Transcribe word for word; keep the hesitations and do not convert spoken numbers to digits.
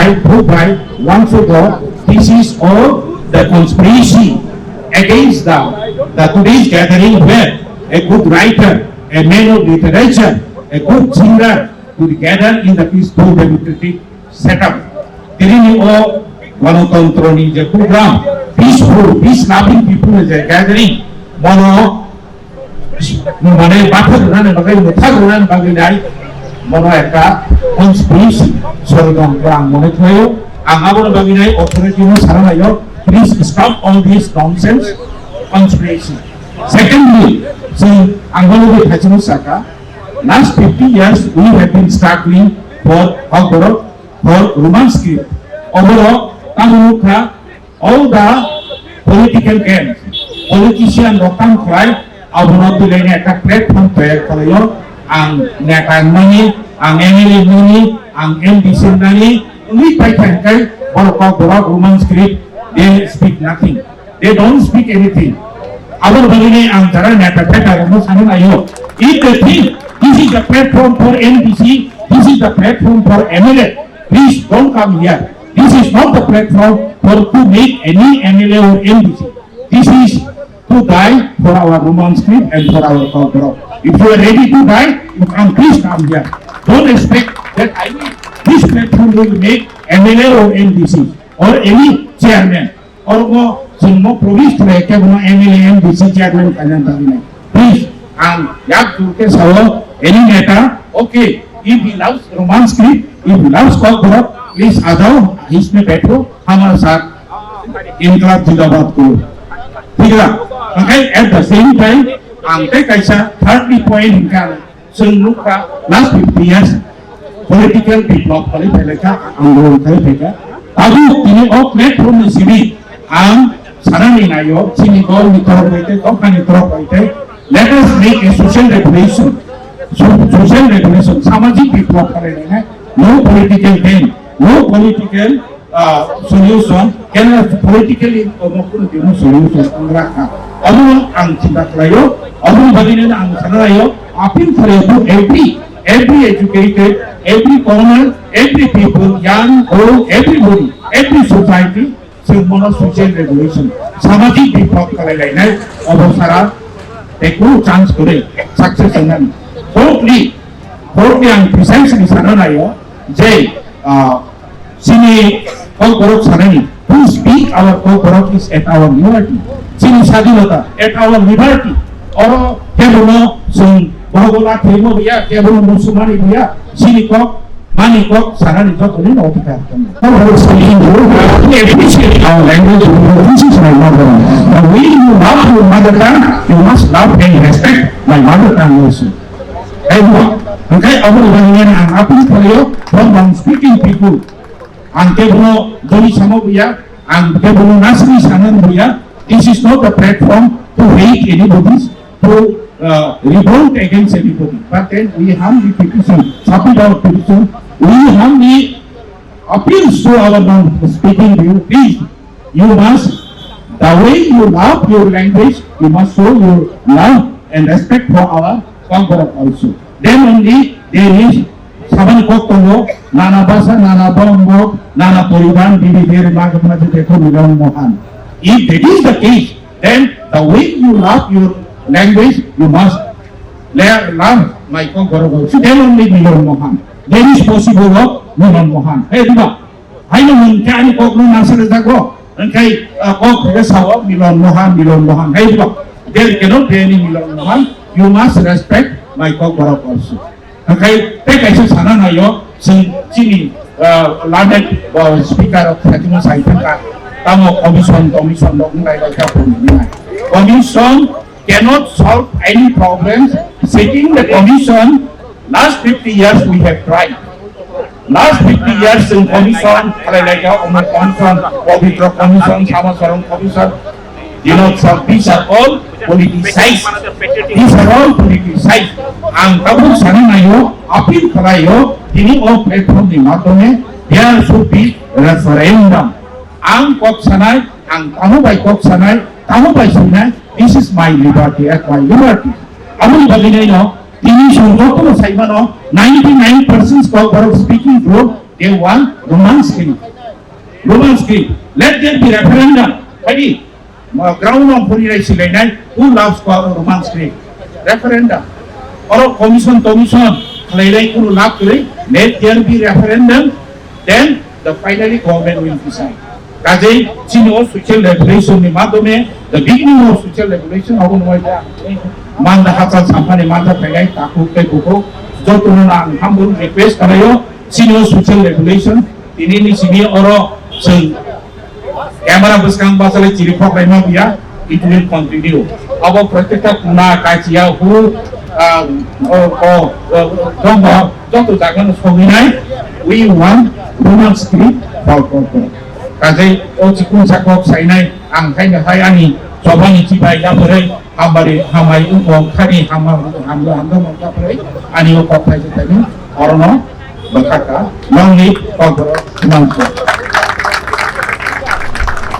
I prove by once ago, this is all the conspiracy against the, the today's gathering where a good writer, a man of literature, a good singer will gather in the peaceful democratic setup. Tini o Ganatantrani je program, peaceful, peace loving people je gathering, mono mane bathar rwnani bagwi, muthar rwnani bagwi nai, mono ekta conspiracy, sorojontro ang mone khlaio. Ang aboni bagwi nai authority no sana laio, please stop all this nonsense, conspiracy. Secondly, si ang boni bagwi thaisano saka, last fifty years we have been struggling for Kokborok, for Roman script. Oborok tamo nukha, all the political games, politician rok tam khlai, abono twilaini ekta platform toyar khlaio. Ang neta nani, ang M L A nani, ang M D C nani, wngwi paikha hwnkhe borok Kokborok Roman script, they speak nothing, they don't speak anything. Aboni bagwini ang jara neta peta rokno sano laio, if they think this is the platform for M D C, this is the platform for M L A, please don't come here. This is not the platform for to make any M L A or M D C. This is to die for our Roman script and for our Kokborok. If you are ready to die, you come, please come here. Don't expect that I will, this platform will make M L A or M D C or any chairman. Oro chwngno promise khlai khe bono M L A, M D C chairman khaina bagwi nai. Please, ang yak jurke sao, any neta, okay, if he loves Roman script, if he loves Kokborok, please आ जाओ, इसमें बैठो, हमारे साथ इनकलाब जिंदाबाद करो। ठीक है? Okay, at the same time, ang tei kaisa thirdly point hingka, chwng nukha last fifty years political develop khalai phailai kha, andolon khalai phaikha. Tabuk tini o platform ni simi ang sanani naio, chini dol ni torok bai tei, dopha ni torok bai tei, let us make a social revolution. So, social revolution, samajik biplop khalai nai, no political gain, no political, ah, solution, kena politically no solution ang rakha. Abo ang chinta khlaio, abo bagwino ang sanalaio, appeal khlaio to every, every educated, every common, every people, young, old, everybody, every society, chwng bono social revolution, samajik biplop khalai lainai, obo sara tei kunu chance kwrwi success wngnani. Fourthly, fourthly ang precisely sana laio je, ah, chini Kokborok sanani, to speak our Kokborok is at our liberty. Chini sadhinota at our liberty. Oro kebono chwng bohogo la thwimo biya, kebono musumani biya, chini kok Mani kok sanani jotoni no odhikar tongo. How about speaking Bru? Let me appreciate our language, Bru. This is my mother tongue. The way you love your mother tongue, you must love and respect my mother tongue also. Hai Bru. Hingke aboni bagwi ang appeal khlaio, from non speaking people. Ang kebono doni samo buya, ang kebono nasri sanani buya. This is not the platform to hate anybody, to, uh, revolt against anybody. But then we humbly petition, submit our petition, we humbly appeals to our non-speaking Bru, please, you must, the way you love your language, you must show your love and respect for our Kokborok also. Then only there is Sabani kok tongo, nana basa, nana bongok, nana poriban, bibi beri magma jete ko Milan Mohan. If that is the case, then the way you love your language, you must le-, love my Kokborok also. Then only Milan Mohan. There is possible of Milan Mohan. Hey, diba? Haino hwnkhe ani kokno nasale jago. Hwnkhe, ah, kok hwnkhe sao Milan Mohan, Milan Mohan. Hey, diba? There cannot be any Milan Mohan. You must respect my Kokborok also. Hwnkhe tei kaisa sana naio, chwng chini, ah, learned, ah, speaker rok Fatima Saipaka, tamo commission, commission rok wng lai kha phone hwnwi nai. Commission cannot solve any problems. Sitting the commission, last fifty years we have tried. Last fifty years in commission, khalai lai kha, Omor Commission, Pavitra Commission, Sama Sarong Commission, you know, so these are all politicized. These are all politicized. Ang tabuk sana naio, appeal khlaio, tini o platform ni madhyome, there should be referendum. Ang kok sanai, ang tamo bai kok sanai, tamo bai sinai, this is my liberty, at my liberty. Aboni bagwi naino, tini song jotono saimano, ninety nine percent Kokborok speaking Bru, They want Roman script. Roman script. Let there be referendum. Hadi, ma ground of Puri Rai Silai Nai, who loves Roman script? Referendum. Or commission, commission, khalai lai kunu lab kwrwi, let there be referendum, then the finally government will decide. Kajei chini o social revolution ni madhyome, the beginning of social revolution, abo nungoi da. Manda hachal sampani manda phainai takhuk tei bukhuk, jotono ang humble request kalaio, chini o social revolution, tini ni simi oro chwng camera bwskang bachalai chiri khok lai ma biya, it will continue. Abo protekta kuna kachia hu, ah, o, o, o, joto jagano sohinai, we want Roman script for, for, for. Kajei o chikung sakok sainai, ang khaina hai ani chobani chibai ya bwrwi, hamari, hamai ungkong khani, hama, hamlo, hamlo mangka bwrwi, ani o kok khai se taini, orono, bakaka, long live, kok borok, mangko.